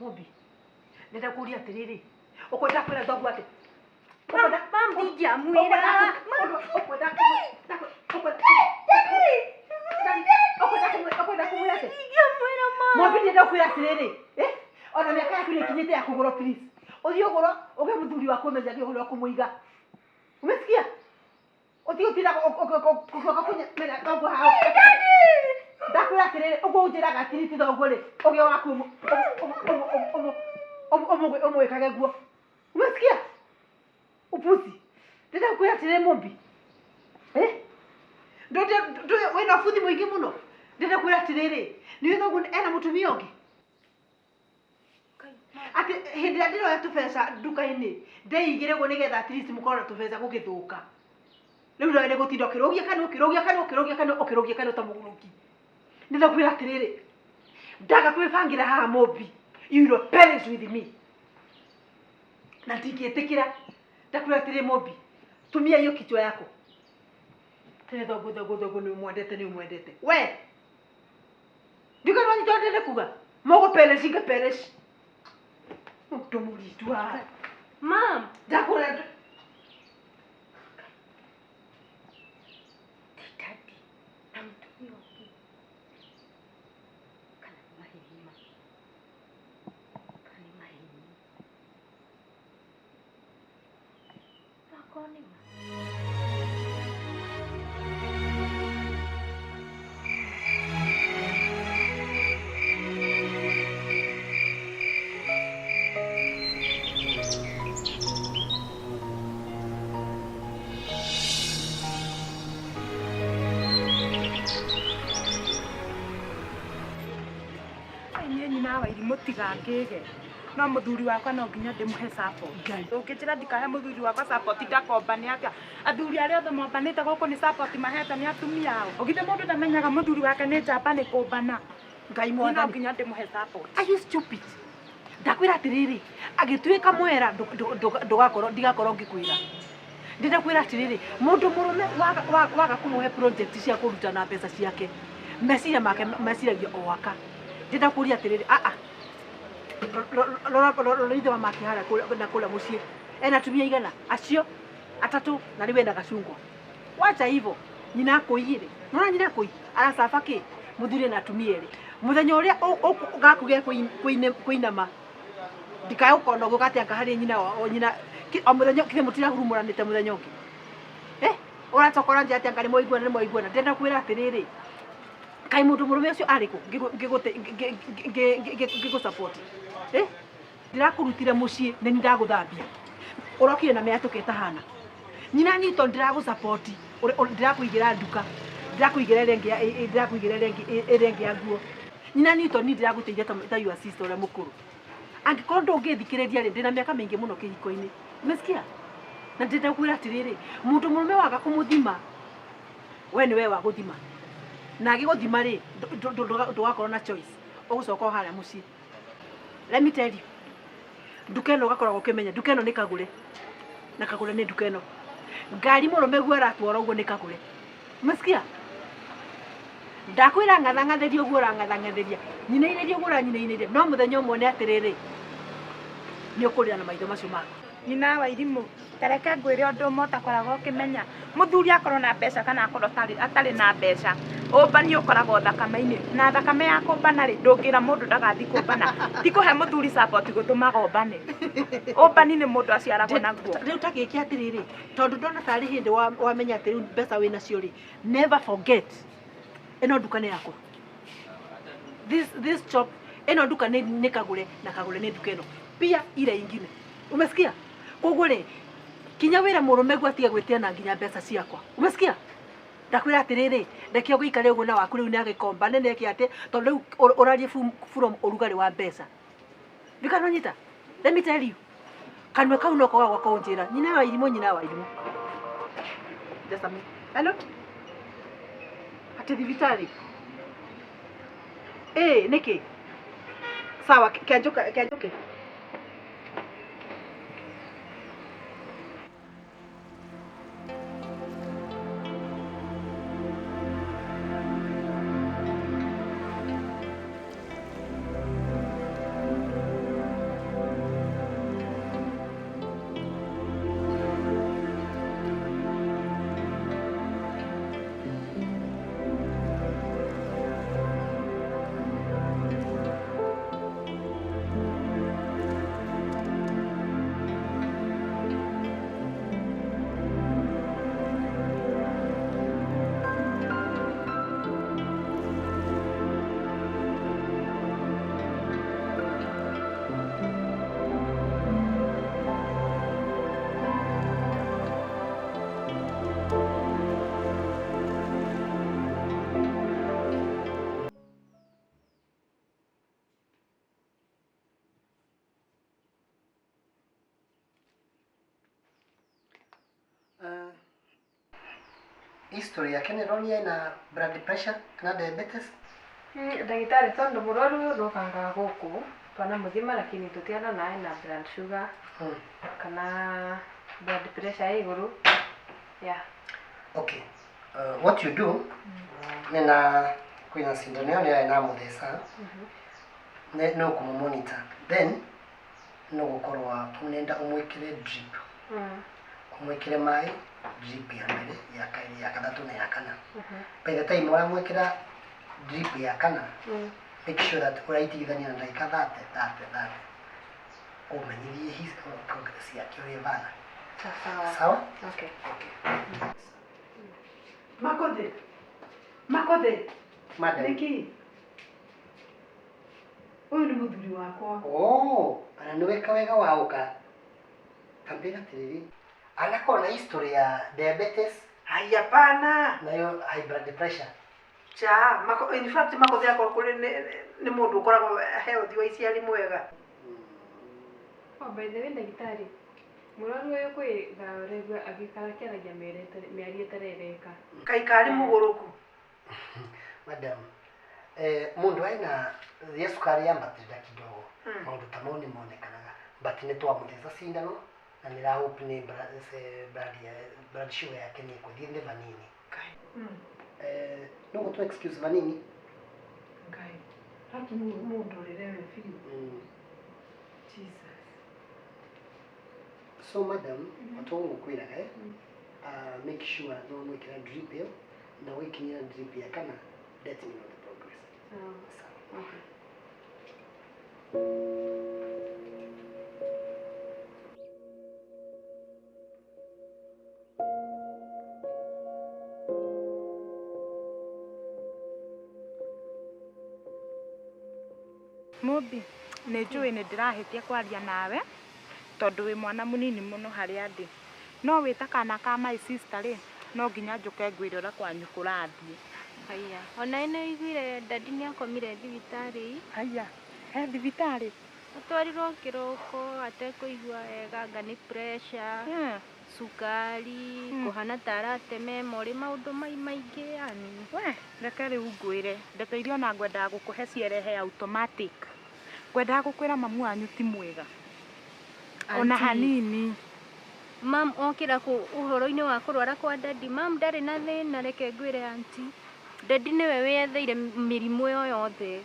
Mumbi, ndĩrakũria atĩrĩrĩ, ũkwenda kwĩra thoguo atĩ? Mam, ndingĩamwĩra. Ũkwenda kũmwĩra atĩ? Ndingĩamwĩra mam. Mumbi, ndĩrakwĩra atĩrĩrĩ, ona mĩaka yaku nĩ ĩkinyĩte ya kũgũrwo please. Ũthiĩ ũgũrwo ũgĩe mũthuri waku ũmenyagie ũhoro wa kũmũiga. Umesikia? Ũtige gũtinda ũgĩũka kũmenya thoguo haha. Ndakwĩra atĩrĩrĩ, ũguo ũnjĩraga atĩrĩrĩ ti thoguo rĩ, ũgĩe waku ũmwĩkage guo. Umesikia? Upuzi. Ndĩrakwĩra atĩrĩrĩ Mumbi. Wĩna ũbuthi mũingĩ mũno. Ndĩrakwĩra atĩrĩrĩ, nĩũĩ thoguo ena mũtumia ũngĩ? Atĩ hĩndĩ ĩrĩa ndĩroya tũbeca nduka-inĩ, ndeigĩre ũguo nĩgetha at least mũkorwo na tũbeca gũgĩthũka. Rĩu nawe nĩ gũtinda ũkĩrũgia kanua, ũkĩrũgia kanua, ũkĩrũgia kanua, ũkĩrũgia kanua ta mũgũrũki. Ndĩrakwĩra atĩrĩrĩ, ndaga kwĩbangĩra haha Mumbi, you will perish with me. Na ndingĩtĩkĩra. Ndakwĩra atĩrĩrĩ Mumbi, tumia hiyo kichwa yako. Tene thoguo thoguo thoguo nĩ ũmwendete nĩ ũmwendete. We! Ndiũĩ kana wanyita ũrĩa ndĩrenda kuga? Mũgũ perish ngĩ perish. Mũndũ mũritũ haha. Mam! Ndakwĩra Ti daddy na mũtumia ũngĩ. Kana nĩ maheni ma. Kana nĩ maheni. No akorwo nĩ ma. Mũtigangĩge no mũthuri wakwa no nginya ndĩmũhe support. Ũngĩnjĩra ndikahe mũthuri wakwa support ndakomba nĩ atĩa? Athuri arĩa othe mombanĩte gũkũ nĩ support mahete nĩ atumia ao. Ũgithĩ mũndũ ndamenyaga mũthuri wake nĩ njamba nĩ kũmbana. Ngai No mwathani. nginya ndĩmũhe support. Are you stupid? Ndakwĩra atĩrĩrĩ, agĩtuĩka mwera ndũgakorwo ndigakorwo ngĩkwĩra. Ndĩrakwĩra atĩrĩrĩ, mũndũ mũrũme waga kũmũhe project cia kũruta na mbeca ciake, meciria make meciragia o aka. Ndĩrakũria atĩrĩrĩ, a rora ithe wa make harĩa na kũrĩa mũciĩ. Ena atumia igana, acio atatũ na rĩu ena gacungwa. Wacha hivyo, nyina akũiyĩrĩ. Nona nyina akũi, aracaba kĩ? Muthuri na atumia erĩ. Mũthenya ũrĩa gaku ge kũinama ndikae gũkona ũguo gatianga harĩ nyina o nyina o mũthenya kithĩ mũtirahurumũranĩte mũthenya ũngĩ. Ũracoka ũranjĩra atĩ anga nĩmwaiguana nĩmwaiguana. Ndĩrenda kwĩra atĩrĩrĩ, kaĩ mũndũ mũrũme ũcio arĩ kũ ngĩgũ support. Ndĩrakũrutire mũciĩ nĩ niĩ ndagũthambia. Ũrokire na mĩatũka ĩtahana. Nyina Newton ndĩragũ support, ndĩrakũigĩra nduka, ndĩrakũigĩra ĩrĩa ĩngĩ, ndĩrakũigĩra ĩrĩa ĩngĩ ya nguo. Nyina Newton niĩ ndĩragũteithia ta your sister ũrĩa mũkũrũ. Angĩkorwo ndũngĩthikĩrĩria rĩ, ndĩna mĩaka mĩingĩ mũno kĩhiko-inĩ. Umesikia? Na ndĩrenda kwĩra atĩrĩrĩ, mũndũ mũrũme waga kũmũthima, we nĩ we wa gũthima. Na agĩgũthima rĩ, ndũgakorwo na choice. Ũgũcoka o harĩa mũciĩ. Let me tell you, nduka ĩno ũgakoragwo ũkĩmenya, nduka ĩno nĩ kagũre. Na kagũre nĩ nduka ĩno. Ngari mũrũme guo aratwara ũguo nĩ kagũre. Umesikia? Ndakwĩra ng'athang'athĩria ũguo ũrang'athang'athĩria. Nyinainĩria ũguo ũranyinainĩria. No mũthenya ũmwe nĩ atĩrĩrĩ, nĩ ũkũrĩra na maitho macio maku. Nyina wa irimũ, tareke ngwĩre ũndũ ũmwe ũtakoragwo ũkĩmenya. Mũthuri akorwo na mbeca kana akorwo atarĩ na mbeca, ũmbani ũkoragwo thakame-inĩ. Na thakame ya kũmbana rĩ, ndũngĩra mũndũ ndagathiĩ kũmbana. Ti kũhe mũthuri support gũtũmaga ũmbane. Ũmbani nĩ mũndũ aciaragwo naguo. Rĩu ta gĩke atĩrĩrĩ, tondũ ndona tarĩ hĩndĩ wamenya atĩ rĩu mbeca wĩnacio rĩ, never forget ĩno nduka nĩ yakwa. This shop, ĩno nduka nĩ kagũre na kagũre nĩ nduka ĩno. Pia ile ingine. Umesikia? Koguo rĩ, kinya wĩra mũrũme guo atige gwĩtia na nginya mbeca ciakwa. Umesikia? Ndakwĩra atĩrĩrĩ, reke ũgĩikare ũguo na waku rĩu nĩ agĩkomba nĩ nĩke atĩ, tondũ rĩu ũrarie from ũrugarĩ wa mbeca. Ndikananyita. Let me tell you. Kanua kau no koga gwaka ũnjĩra. Nyina wa irimũ, nyina wa irimũ. Just a minute. Hello? Atĩ thibitarĩ? Nĩkĩ? Sawa, kĩanjũke. History yake nĩ ĩronania ĩna blood pressure kana diabetes. Ndagĩtarĩ tondũ mũrwaru ũyũ ndokangaga gũkũ twanamuthima lakini tũtiarona ena blood sugar kana blood pressure ĩ igũrũ. Yeah. Okay. What you do nina kwĩna sindano ĩyo nĩ ĩnamutheca nĩ ũkũmũ monitor then no gũkorwo ũnenda ũmwĩkĩre drip ũmwĩkĩre maĩ drip ya mbere ya kerĩ ya gatatũ na ya kana. By the time ũramwĩkĩra drip ya kana, make sure that ũraitigithania na ndagĩka 30 30 30 ũmenyithie his progress yake ũrĩa ĩbana. Sawa? Okay. Okay. Makothe. Makothe. Madam. Nĩkĩ? Ũyũ nĩ mũthuri wakwa. Oh, ana nĩweka wega waũka. Tambĩra atĩrĩrĩ, anakorwo na history ya diabetes. Hai, hapana. Nayo high blood pressure. Cha, in fact Makothe akwa kũrĩ nĩ mũndũ ũkoragwo healthy wa ici arĩ mwega. Oh, by the way ndagĩtarĩ, mũrwaru ũyũ kwĩ thaa ũraigua agĩikara akĩaragia mĩario ĩtarereka. Kaĩ karĩ mũgũrũku. Madam, mũndũ ena ya cukari yambatĩrĩra kidogo, maũndũ ta mau nĩ monekanaga, but nĩ twamũtheca cindano na nĩ hope nĩ blood sugar yake nĩ ĩkũthiĩ thĩ vanini. No gũtũ excuse vanini. Ngai, haki mũndũ ũrĩre we biũ. Jesus. So madam, watogo ngũkwĩraga make sure no mwĩkĩra drip ĩyo na wĩkinyĩra drip ya kana let me know the progress. Sawa. Okay. Mubi, nĩ njũĩ nĩ ndĩrahĩtia kwaria nawe tondũ wĩ mwana mũnini mũno harĩa ndĩ. No wĩ ta kana ka my sister rĩ, no nginya njũke ngwĩre ũrĩa kwanyu kũrathiĩ. Haya, ona nĩ ũiguire dadi nĩ akomire thibitarĩ. Haya, he thibitarĩ? Atwarirwo kĩroko atekũigua wega, anga nĩ pressure, cukari, kũhana ta arateme mori, maũndũ mai maingĩ yani. We, reke rĩu ngwĩre, ndeto iria ona ngwendaga gũkũhe cierehe automatic. Ngwendaga gũkwĩra mamu wanyu ti mwega. Ona hanini. Mam okĩra kũ ũhoro-inĩ wa kũrwara kwa dadi, mam ndarĩ na thĩna, reke ngwĩre aunty. Dadi nĩwe wĩyetheire mĩrimũ ĩyo yothe.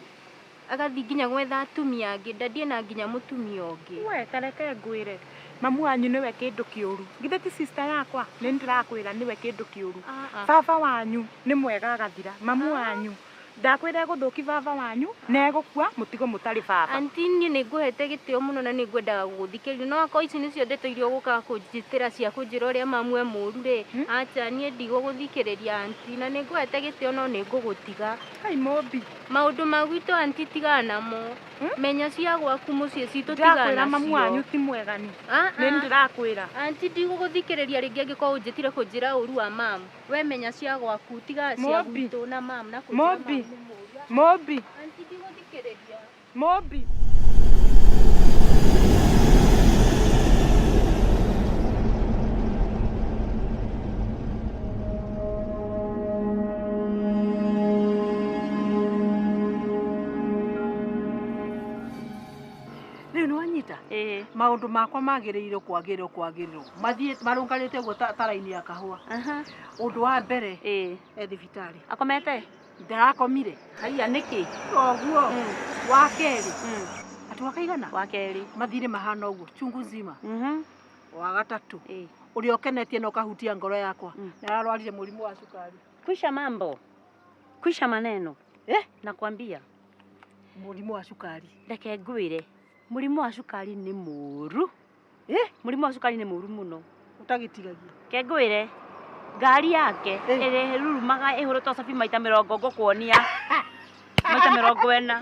Agathiĩ nginya gwetha atumia angĩ, dadi ena nginya mũtumia ũngĩ. We, ta reke ngwĩre, mamu wanyu nĩwe kĩndũ kĩũru. Githĩ ti sister yakwa? Nĩ ndĩrakwĩra nĩwe kĩndũ kĩũru. Baba wanyu nĩ mwega agathira, mamu wanyu ndakwĩra egũthũki baba wanyu na egũkua mũtigo mũtarĩ baba. Aunty niĩ nĩ ngũhete gĩtĩo mũno na nĩ ngwendaga gũgũthikĩrĩria, no akorwo ici nĩcio ndeto iria ũgũkaga kũnjĩtĩra cia kũnjĩra ũrĩa mamu e mũũru rĩ, acha niĩ ndigũgũthikĩrĩria aunty, na nĩ ngũhete gĩtĩo no nĩ ngũgũtiga. Ai Mũmbi. Maũndũ ma gwitũ aunty tigana namo. Menya cia gwaku mũciĩ citũ tigana Ndĩrakwĩra nacio. mamu wanyu ti mwega ni. Nĩ ndĩrakwĩra. Aunty ndigũgũthikĩrĩria rĩngĩ angĩkorwo ũnjĩtire kũnjĩra ũru wa mamu. We menya cia gwaku tiga cia gwitũ na mamu na kũnjĩra Mũmbi. mamu nĩ mũũru. Mũmbi. Aunty ndigũthikĩrĩria. Mũmbi. Rĩu nĩ wanyita? Maũndũ makwa magĩrĩirwo kwagĩrĩrwo kwagĩrĩrwo. Mathiĩ marũngarĩte ũguo ta raini ya kahũa. Ũndũ wa mbere e thibitarĩ. Akomete? Ndarakomire. Haiya nĩkĩ? Toguo. Wa kerĩ. Atĩ wa kaigana? Wa kerĩ. Mathirĩ mahana ũguo chungu nzima. Wa gatatũ. Ũrĩa ũkenetie na ũkahutia ngoro yakwa. Nĩ ararwarire mũrimũ wa cukari. Kwisha mambo. Kwisha maneno. Nakwambia. Mũrimũ wa cukari. Reke ngwĩre. Mũrimũ wa cukari nĩ mũũru. Mũrimũ wa cukari nĩ mũũru mũno. Ũtagĩtigagia. Reke ngwĩre. Ngari yake ĩrĩa ĩrurumaga ĩhũrĩtwo cabi maita mĩrongo ngũkuonia. Maita 40.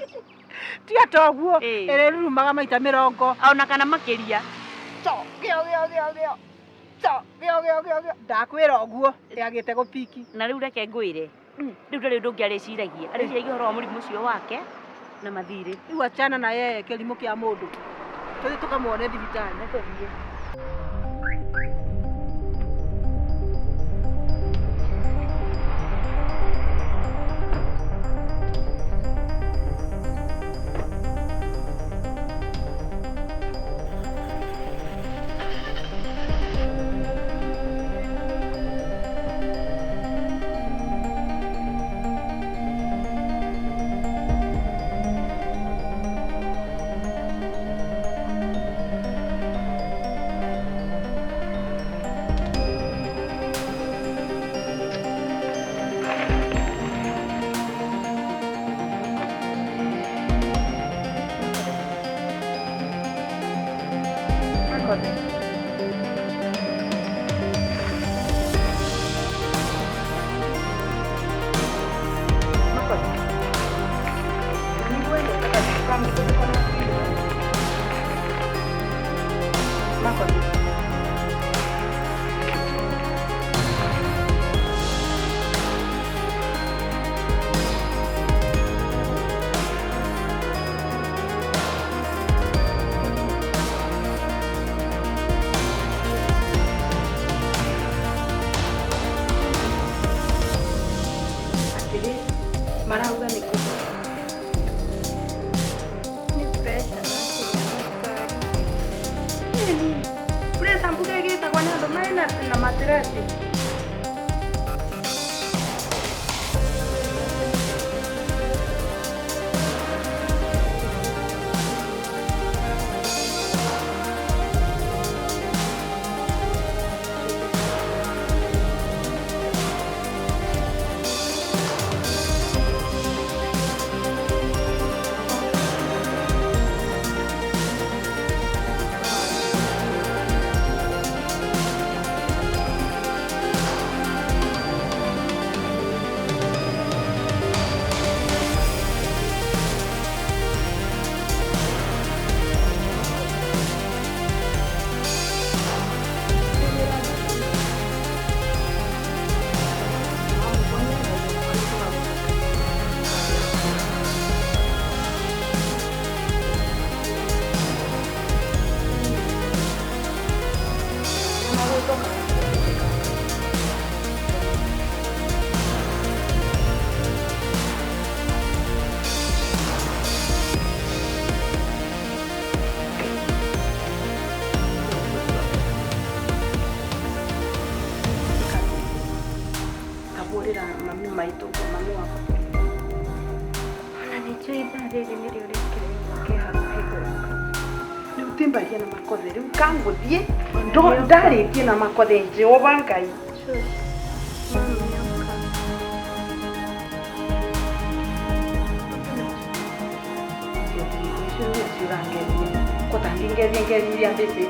Tiga toguo ĩrĩa ĩrurumaga maita 40. Ona kana makĩria. To gĩo gĩo gĩo gĩo. To gĩo gĩo gĩo gĩo. Ndakwĩra ũguo yagĩte gũpiki. Na rĩu reke ngwĩre. Rĩu ndarĩ ũndũ ũngĩ arĩciragia. Arĩciragia ũhoro wa mũrimũ ũcio wake na mathirĩ. Rĩu achana na yeye kĩrimũ kĩa mũndũ. Tũthiĩ tũkamuone thibitarĩ. Tũthiĩ. Marauga nĩ kũ? Nĩ pressure na cukari. Pressure mbuga ĩgĩtagwo nĩ andũ mena na matireti. Nĩnjũĩ ithaa rĩrĩ nĩrĩo rĩkĩrĩirwo ke hakuhĩ gũka. Rĩu timbaria na makothe rĩu kangũthiĩ ndarĩtie na makothe Jehova Ngai. Shush, mami nĩoka. Kotangingeria ngeria mbĩcĩ.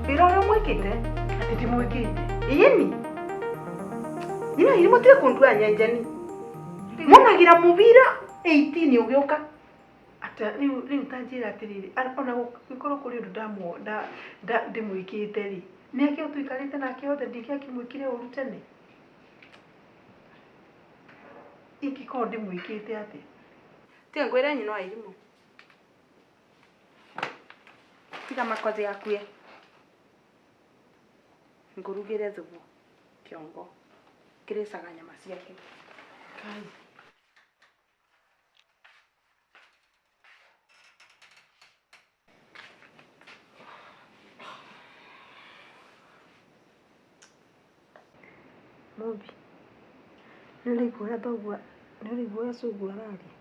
Wĩra ũrĩa mwĩkĩte atĩ ndimwĩkĩte ĩni nyina iri mũtige kũndua nyenjeni mũnagira mũbira 18 ũgĩũka ata rĩu rĩu ta njĩra atĩrĩrĩ ona gũkorwo kũrĩ ũndũ ndĩmwĩkĩte rĩ mĩaka ĩyo tũikarĩte nake yothe ndingĩakĩmwĩkire ũru tene ingĩkorwo ndĩmwĩkĩte atĩa. Tiga ngwĩre nyina wa irimũ. Tiga makothi akue. Ngũrugĩre thubu kĩongo kĩrĩcaga nyama ciake. Kai. Mũmbi, nĩũraigua ũrĩa thoguo nĩũraigua ũrĩa cũguo araria?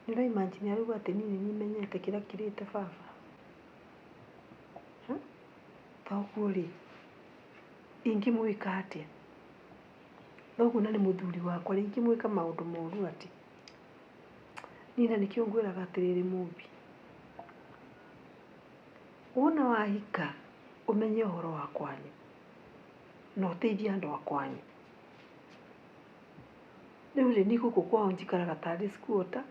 Nĩũraimagine arauga atĩ niĩ nĩniĩ menyete kĩrĩa kĩrĩte baba? Thoguo rĩ, ingĩmwĩka atĩa? Thoguo na nĩ mũthuri wakwa rĩ, ingĩmwĩka maũndũ moru atĩa? Niĩ na nĩkĩo ngwĩraga atĩrĩrĩ Mũmbi, wona wahika ũmenye ũhoro wa kwanyu na ũteithie andũ a kwanyu. Rĩu rĩ, niĩ gũkũ kwao njikaraga tarĩ squatter,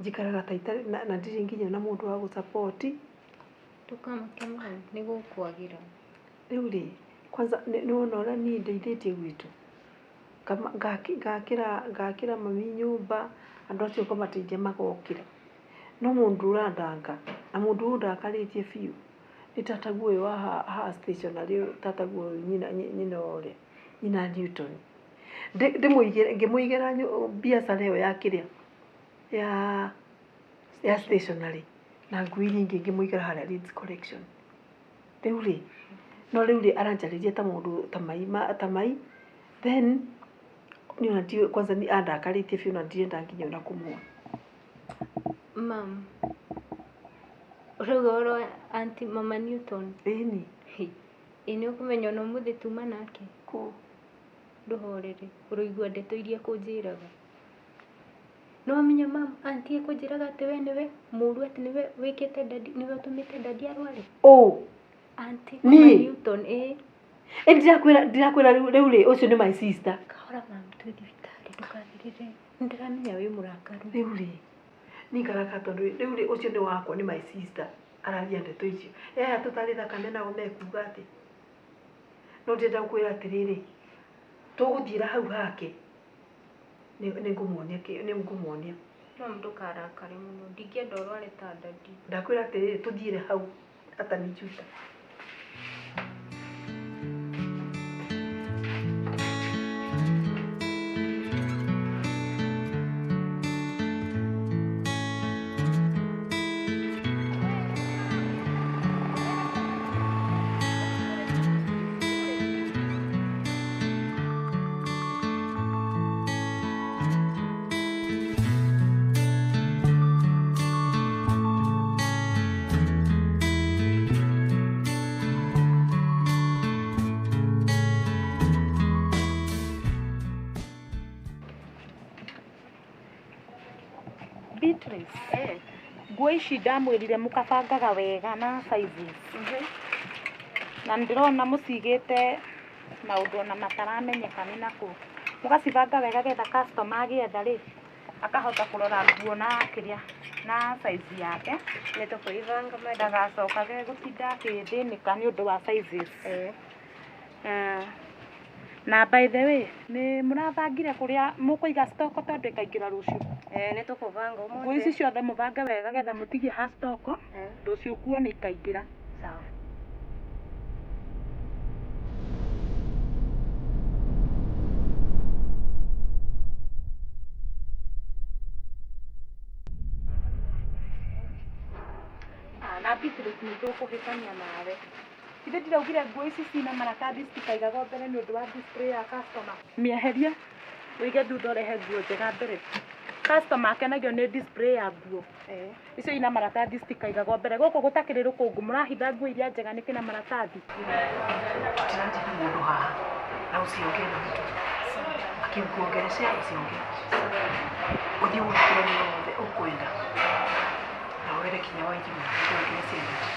njikaraga ta itarĩ na ndirĩ nginya na mũndũ wa gũsupport. Ndũkamake mami, nĩgũkwagĩra. Rĩu rĩ, kwanza nĩwona ũrĩa niĩ ndeithĩtie gwitũ? Ngakĩra mami nyũmba, andũ acio ngamateithia magokĩra. No mũndũ ũrandanga na mũndũ ũyũ ũndakarĩtie biũ nĩ tataguo ũyũ wa haha stationery ũyũ tataguo ũyũ nyina ũrĩa nyina Newton. Ngĩmũigĩra biacara ĩyo ya kĩrĩa ya stationery na nguo iria ingĩ ngĩmũigĩra harĩa Leeds Collection. Rĩu rĩ, no rĩu rĩ aranjarĩria ta mũndũ ta mai then niĩ ona ndiũĩ kwanza nĩ andakarĩtie biũ na ndirenda nginya ona kũmuona. Mam, ũrauga ũhoro wa aunty mama Newton? Ĩni. Ĩ nĩũkũmenya ona ũmũthĩ tuma nake? Kũ? Ndũhorere, ũroigua ndeto iria ekũnjĩraga. Nĩwamenya mam, aunty ekũnjĩraga atĩ we nĩwe mũru atĩ nĩwe wĩkĩte daddy nĩwe ũtũmĩte daddy arware? Ũ? Aunty mama Niĩ? Newton, ĩĩ. Ĩ ndirakwĩra rĩu rĩ ũcio nĩ my sister. Kahora mam, twĩ thibitarĩ ndũkanĩrĩre. Nĩndĩramenya wĩ mũrakaru. Rĩu rĩ, niĩ ngaraka tondũ rĩu rĩ ũcio nĩ wakwa nĩ my sister araria ndeto icio. Aya tũtarĩ thakame nao mekuga atĩ. No ndĩrenda gũkwĩra atĩrĩrĩ, tũgũthiĩra hau hake nĩngũmuonia. Mam, ndũkarakare mũno, ndingĩenda ũrware ta daddy. Ndakwĩra atĩrĩrĩ tũthiĩre hau atanijuta. Nguo ici ndamwĩrire mũkabangaga wega na sizes. Na ndĩrona mũcigĩte maũndũ ona mataramenyeka nĩ nakũ. Mũgacibanga wega getha customer agĩetha rĩ akahota kũrora nguo na kĩrĩa na size yake. Nĩ tũkũibanga madam. Ndagacokage gũtinda akĩthĩnĩka nĩ ũndũ wa sizes. Na by the way nĩ mũrabangire kũrĩa mũkũiga stock tondũ ĩkaingĩra rũciũ. Nĩ tũkũbanga ũmũthĩ. Nguo ici ciothe mũbange wega getha mũtigie ha stock rũciũ nguo nĩ ikaingĩra. Sawa. Na Beatrice nĩ tũkũhĩtania nawe. Ithe ndiraugire nguo ici cina maratathi citikaigagwo mbere nĩ ũndũ wa display ya customer. Mĩeherie ũige thutha ũrehe nguo njega mbere. Customer akenagio nĩ display ya nguo. Icio ina maratathi citikaigagwo mbere. Gũkũ gũtakĩrĩ rũkũngũ mũrahitha nguo iria njega nĩkĩ na maratathi. Tũtiranjia na mũndũ haha na usiongee na mtu. Akimkuongeleshea usiongee. Ũthiĩ wone kĩrĩa gĩothe ũkwenda. Na wĩre kinya Wairimũ akuongerecea ndati.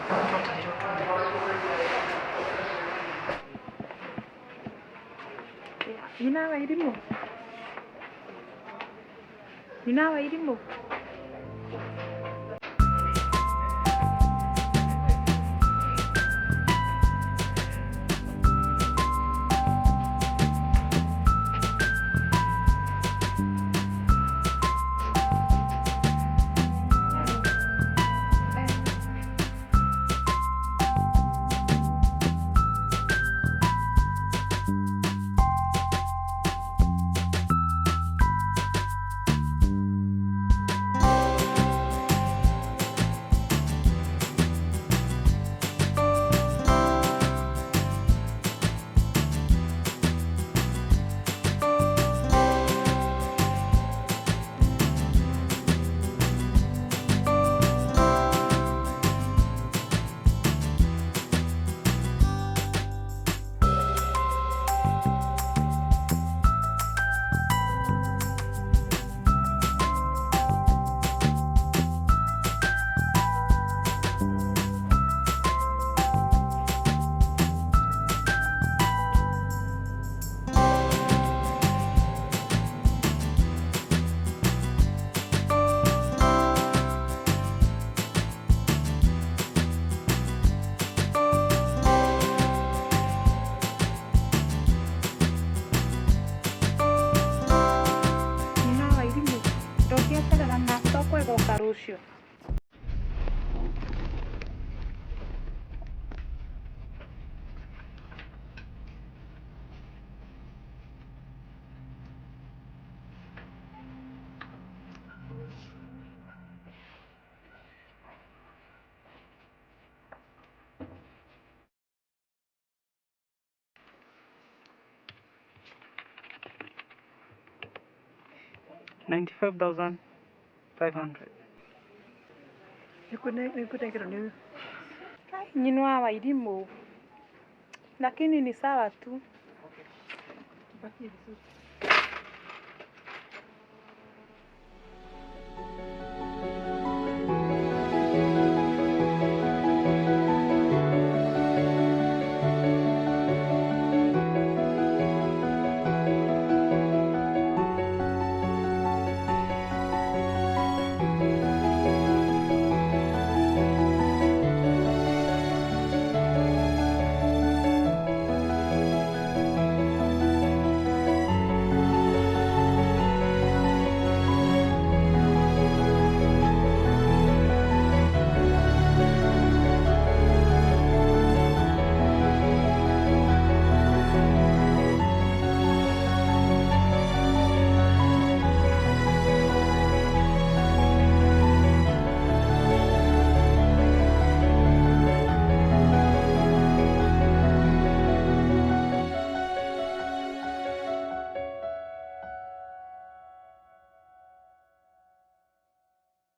Twatarĩrwo tume. Nyina Wairimũ. Nyina Wairimũ. Rũciũ. $95,500. Nĩkũnengerwo nĩ ũyũ. Nyina wa Wairimũ. Lakini ni sawa tu. Tupakie vizuri.